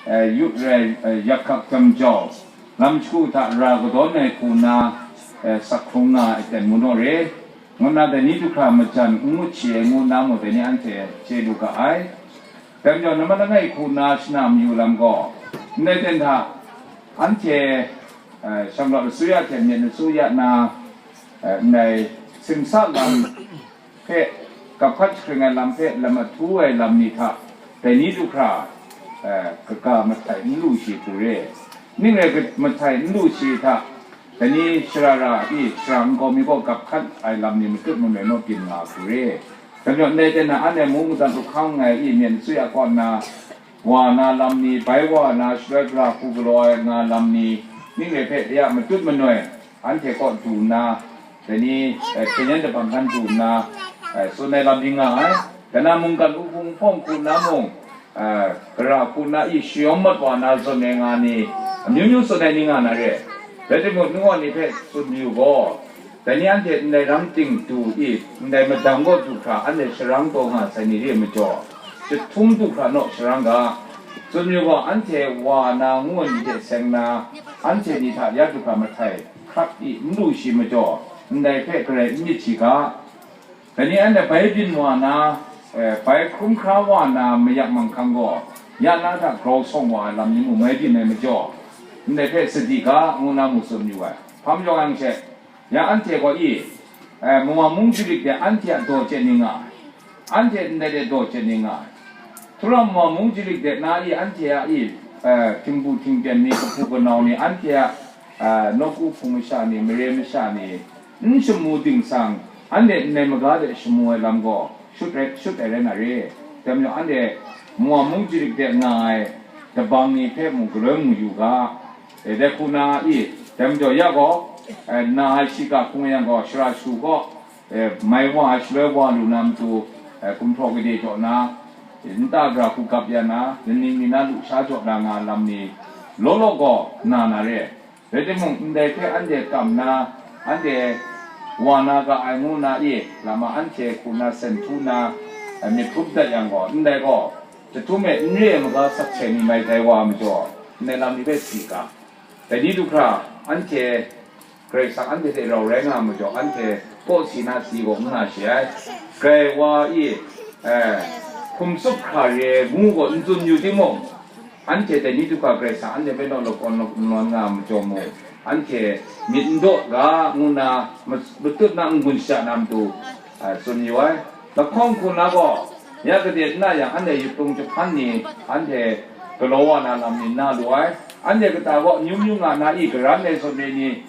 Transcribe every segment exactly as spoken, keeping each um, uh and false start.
eh, yut rai, eh, yak hkak jam jau, lam shagu hta ra kadawn ai hku nna, eh, sak hkrung nga ai ten mu naw re, ngu nna dai ni du hkra majan n ngut shi ai ngu nna mung dai ni anhte chye lu ga ai. Dai majaw, nambat langai hku nna shana mayu lam gaw, ndai ten hta anhte, eh, Shanglawt asuya hte myen asuya na, eh, ndai simsa lam hpe, gap hkat jahkring ai lam hpe lam ahtu ai lam ni hta dai ni du hkra, eh, kaga mahtai n lu shi hku re. Ning rai mahtai n lu shi hta, dai ni shara ra i shara nkau mi gaw gap hkat ai lam ni matut manoi naw byin nga hku re. Dai majaw, ndai ten na anhte mung madan hkrung hkang ai i myen asuya kaw nna, wa na lam ni, bai wa na, shaloi gara hku galaw ai nga lam ni, ning rai hpe ya matut manoi, anhte kaw du nna, dai ni, eh, hpyen yan dabang hkan du nna, eh, tsun ai lam ni nga ai. Dai na mungkan uhpung hpawng hku nna mung, eh, gara hku nna i shayawng mat wa na zawn ai nga ni, amyu myu tsun ai ni nga na re. Rai timung, nu wa ni hpe tsun yu gaw, dai ni anhte ndai ram ting du i, ndai madang kaw du hkra anhte sharang taw nga sai ni re ai majaw, jahtum du hkra naw sharang ga. Tsun yu gaw, anhte wa na ngu ai ni hte seng na, anhte ni hta ya du hkra mahtai hkrap i n lu shi majaw, ndai hpe garai n myit shi ga. Dai ni anhte bai byin wa na, eh, bai hkrum hkra wa na mayak manghkang gaw, ya na hta grau sawng wa ai lam ni mung mai byin ai majaw, ndai hpe sadi ga, ngu na mu tsun yu ai. Hpa majaw yang she, ya anhte gaw i, eh, Mowa mung jarit de anhte a daw chye ni nga ai, anhte ndai de daw chye ni nga ai. Htura Mowa mung jarit de na i, anhte a i, eh, htingbu htingpyen ni, kahpu kanau ni, anhte a, eh, nawku hpung masha ni, mare masha ni, n shamu dingsang, anhte ndai maga de shamu ai lam gaw shut rai, shut ai rai na re. Dai majaw, anhte Mowa mung jarit de nga ai dabang ni hpe mung galoi mu yu ga. E, dai hku na i, dai majaw ya gaw, eh, na ai shiga hkung yang gaw, shara shu gaw, eh, mai wa ai shaloi wa lu na matu, eh, gumhpraw gade jaw na, eh, nta gara hku gap ya na, laning mi na lusha jaw na nga lam ni, law law gaw na na re. Rai timung, ndai hpe anhte kam na, anhte wa na ga ai ngu na i, lama anhte hku na sen htu na, eh, myit hkrum dat yang gaw, ndai gaw, jahtum e n re ai maga sakse ni mai tai wa majaw, ndai lam ni hpe si ga. Dai ni du hkra, anhte Karai Kasang anhte hte rau rai nga ai majaw, anhte kaw si na si gaw n nga shi ai. Karai wa i, eh, hkum tsup hkra re ai ngu gaw n tsun yu timung, anhte dai ni du hkra Karai Kasang anhte hpe naw lakawn nawn nga ai majaw mung, anhte myit n daw ga ngu na, ma-, matut na n-gun shada na matu, eh, tsun yu ai. Lahkawng hku na gaw, ya gade n na yang, anhte yuptung jahpan ni, anhte galaw wa na lam ni na lu ai. Anhte kata gaw amyu myu nga na i, garan ai zawn re ni,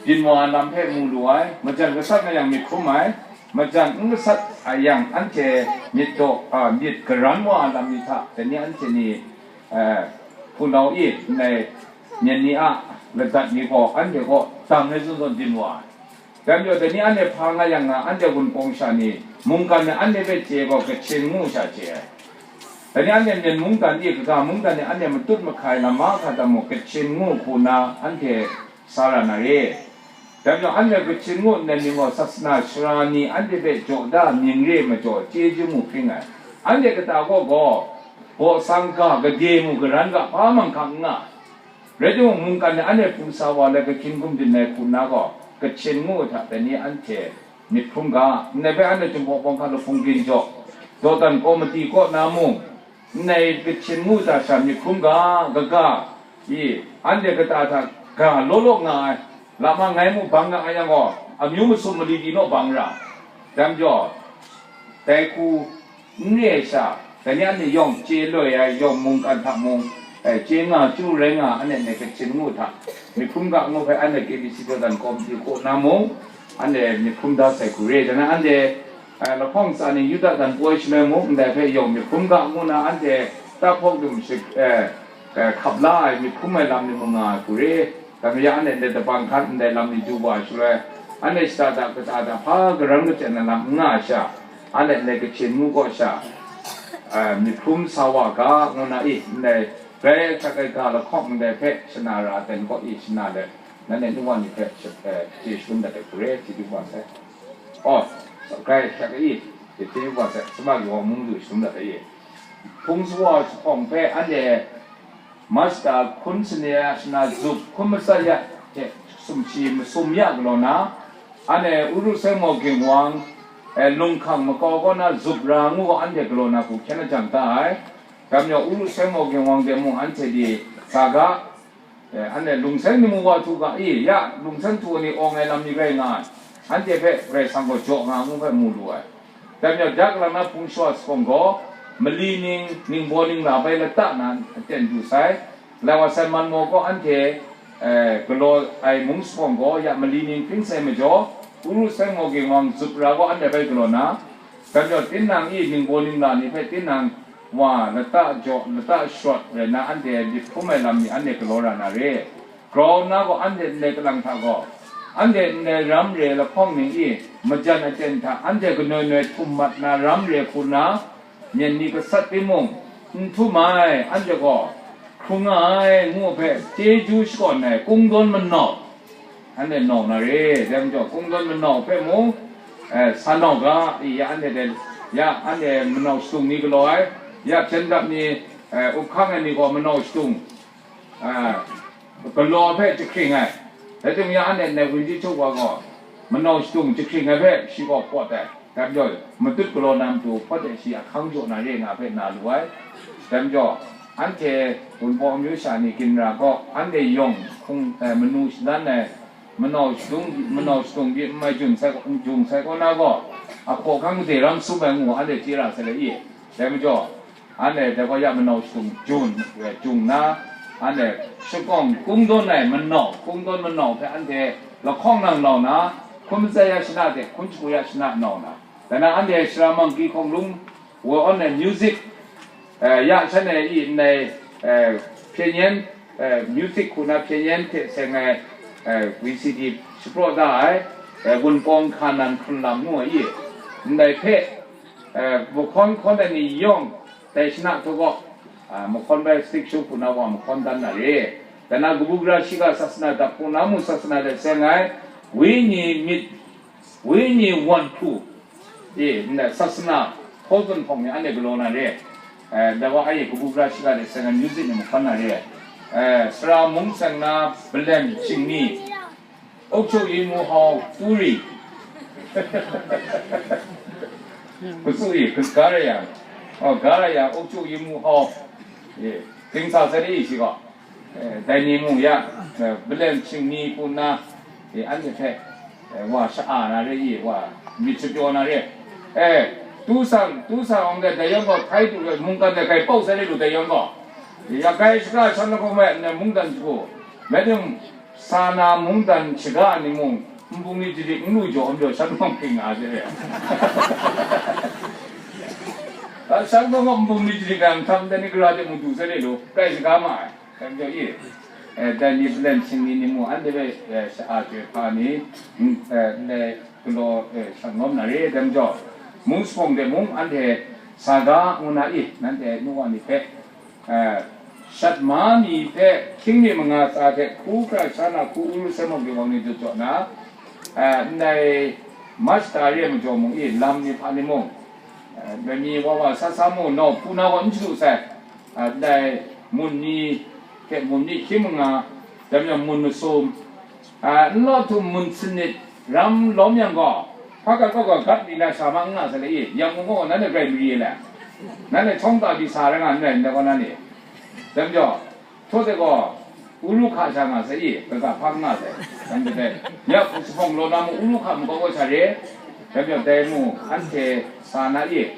byin wa ai lam hpe mu lu ai. Majan gasat nga yang myit hkrum ai. Majan n gasat a yang, anhte myit daw, a, myit garan wa ai lam ni hta, dai ni anhte ni, eh, hpunau i, ndai myen ni a ladat ni gaw, anhte kaw dang ai zawn zawn byin wa ai. Dai majaw, dai ni anhte hpa nga yang nga, anhte wunpawng sha ni, mungkan ni anhte hpe chye gaw, Kachin ngu sha chye ai. Dai ni anhte Myen mungdan i, kaga mungdan ni anhte matut mahkai lam mahkra hta mung, Kachin ngu hku na anhte sa ra na re. Dai majaw, anhte Kachin ngu nnan mying gaw, sasana sara ni anhte hpe jaw da mying re majaw, chyeju mu hpring ai. Anhte kata kaw gaw, baw sang ga, gade mu, garan ga, hpa manghkang n nga ai. Rai timung, mungkan ni anhte hpung sa wa let, kahkyin hkum byin ai hku nna gaw, Kachin ngu hta dai ni anhte myit hkrum ga, ndai hpe anhte Jinghpaw Pawng hkan lahpung ginjaw, dawdan kawmati kaw na mung, ndai Kachin ngu hta sha myit hkrum ga, kaga, i, anhte kata hta ga law law nga ai, lama ngai mu bang nga ai yang gaw, amyu masum mali di naw bang ra, dai majaw, dai hku, n re ai sha, dai ni anhte yawng chye loi ai, yawng mungkan hta mung, eh, chye nga chyu rai nga, anhte ndai Kachin ngu hta, myit hkrum ga ngu hpe anhte K B C dawdan kawmti kaw na mung, anhte myit hkrum da sai hku re. Dai na anhte, eh, lahkawng tsa ni Yuda dan poi shaloi mung, ndai hpe yawng myit hkrum ga ngu na anhte tahpawk dum shik, eh, eh, hkap la ai, myit hkrum ai lam ni mung nga ai hku re. Dai majaw, anhte ndai dabang hkan ndai lam ni du wa ai shaloi, anhte shada da kata da hpa garan kachyan ai lam n nga ai sha, anhte ndai Kachin ngu kaw sha, eh, myit hkrum sa wa ga, ngu na i, ndai grai ahkyak ai ga lahkawng ndai hpe shana ra ai ten kaw i shana let, nanhte nu wa ni hpe sha-, eh, chye shalum dat ai hku re, chye du wa sai. Aw, grai ahkyak ai i, chye du wa sai, Sama Kawa mung du shalum dat ai i. Hpung shawa ai jahpawng hpe anhte Mashta hkun shani ya shana zup hkun matsat ya hte sumshi masum ya galaw na, anhte Uru Seng Maw Ging Wang, eh, lunghkang makau kaw na zup ra ngu gaw anhte galaw na hku hkyen ajang da ai. Dai majaw Uru Seng Maw Ging Wang de mung anhte di sa ga, eh, anhte lungseng ni mu wa htu ga i, ya lungseng htu ni awng ai lam ni rai nga ai, anhte hpe Karai Kasang gaw jaw nga ngu hpe mu lu ai. Dai majaw, da kalang na hpung shawa sa hpawng gaw, mali ning, ningbaw ningla bai lata na aten du sai. Lai wa sai man maw gaw anhte, eh, galaw ai mung sa hpawng gaw, ya mali ning hpring sai majaw, Uru Seng Maw Ging Wang zup ra gaw anhte bai galaw na, dai majaw, tinang i ningbaw ningla ni hpe tinang wa lata jaw, lata sharawt rai na, anhte myit hkrum ai lam ni anhte galaw ra na re. Grau nna gaw anhte ndai kalang hta gaw, anhte ndai ram re lahkawng ning i majan aten hta anhte kanoi noi htum mat na ram re hku nna, myen ni gasat timung, n htum ai, anhte gaw hkrung nga ai, ngu hpe chyeju shakawn ai kungdawn manau, anhte nau na re. Dai majaw, kungdawn manau hpe mung, eh, sa nau ga, i, ya anhte de, ya anhte manau shadung ni galaw ai, ya hpyen dap ni, eh, up hkang ai ni gaw manau shadung, ah, galaw hpe jahkring ai. Rai timung, ya anhte ndai Wunji Chuk wa gaw manau shadung jahkring ai hpe shi gaw pawt ai. Dai majaw, matut galaw na matu hpawt e shi ahkang jaw na re nga hpe na lu ai. Dai majaw, anhte Wunpawng amyu sha ni ginra gaw, anhte yawng hkung, eh, manu shalan ai manau shadung, manau shadung di n mai jung sai, jung sai kaw na gaw, ahkaw ahkang gade ram sum ai ngu anhte chye ra sai le i? Dai majaw, anhte dai gaw ya manau shadung jun, eh, jung na, anhte shakawng kungdawn ai manau, kungdawn manau hpe anhte lahkawng nang nau na, hkun matsat ya shana hte hkun shagu ya shana nau na, dai na anhte sara mangki hkawng lung, wa on ai music, eh, ya shan e i ndai, eh, hpyen yen, eh, music hku na hpyen yen hte seng ai, eh, V C D shapraw da ai, eh, Wunpawng Hkanan Hkrun Lam ngu ai i, ndai hpe, eh, mahkawn hkawn ai ni yawng dai shana hta gaw, ah, mahkawn bai stik shu hku na wa mahkawn dan na re. Dai na kabu gara shiga sasana dap hku na mu sasana de seng ai, wenyi myit, wenyi wan hku, e, ndai sasana hkaw tsun hpawng ni anhte galaw na re. Eh, dai wa aye kabu gara shiga de seng ai music ni mahkawn na re. Eh, sara mung seng na balen shingni, Ukchu Yimu Hau Puri. Kasu i, kas gara yang. Oh, gara yang, Ukchu Yimu Hau. Ye, ting sa sari i shi gaw. Eh, dai ni mung ya, eh, balen shingni hku nna, eh, anhte hpe, eh, wa sha-a na re i, wa myit shapyaw na re. Eh, tu sang, tu sang awng de, dai yawng gaw, hkai du, mungkan de, kai pau sai re lu, dai yawng gaw. Ya kai shaka shan lahkawng me, mungdan shagu. Rai timung, sa na mungdan shaga ni mung, nbung ni jadik n lu jaw, n jaw, shan hpang hpring nga ai re. Shan hpang nbung ni jadik yang, htam de ni gara de mung du sai re lu, kai shaga ma ai. Dai majaw i, eh, dai ni balen shingni ni mung anhte hpe, eh, sha-a chyoi hpa ni, mm, eh, ndai galaw, eh, shanglawm na re. Dai majaw, mung sa hpawng de mung anhte sa ga ngu na i, nanhte nu wa ni hpe, eh, shat ma ni hpe hkying mi manga tsa hte hku hkra sha na hku Uru Seng Maw Ging Wang ni dut jaw na, eh, ndai Mashta re ai majaw mung i, lam ni hpa ni mung, eh, dai ni wa wa sa sa mu, nau hpu na gaw n chyalu sai. Ah, ndai mun ni hte mun ni hkying manga, dai majaw mun masum, ah, n law htum mun sanit ram lawm yang gaw, hpa gat kaw gaw gat mi na sha ma n nga sai le i, yang mung gaw nanhte grai mari ai le, nanhte hkyawng ta di sa rai nga n rai ndai kaw na ni? Dai majaw, htaw de gaw, Uru hka sha nga sai i, kaga hpa n nga sai, dai majaw dai, ya hpung sa hpawng law na mu, Uru hka makau kaw sha re, dai majaw dai mu, anhte sa na i,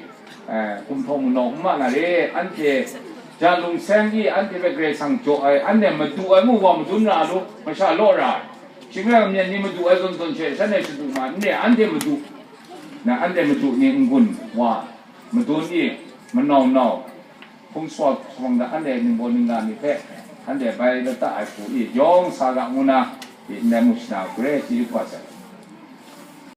eh, gumhpraw munawng n ma na re, anhte ja lungseng i anhte hpe Karai Kasang jaw ai, anhte madu ai mu wa madun ra lu, masha law ra ai. Shing rai yang, myen ni madu ai zawn zawn she, shan e shadu ma n re, anhte madu, na anhte madu ni n-gun wa, madun i, manau nau, hpung shawa hpung da, anhte ningbaw ningla ni hpe, anhte bai lata ai hku i, yawng sa ga ngu na, i, ndai mu shana hku re, chyeju kaba sai.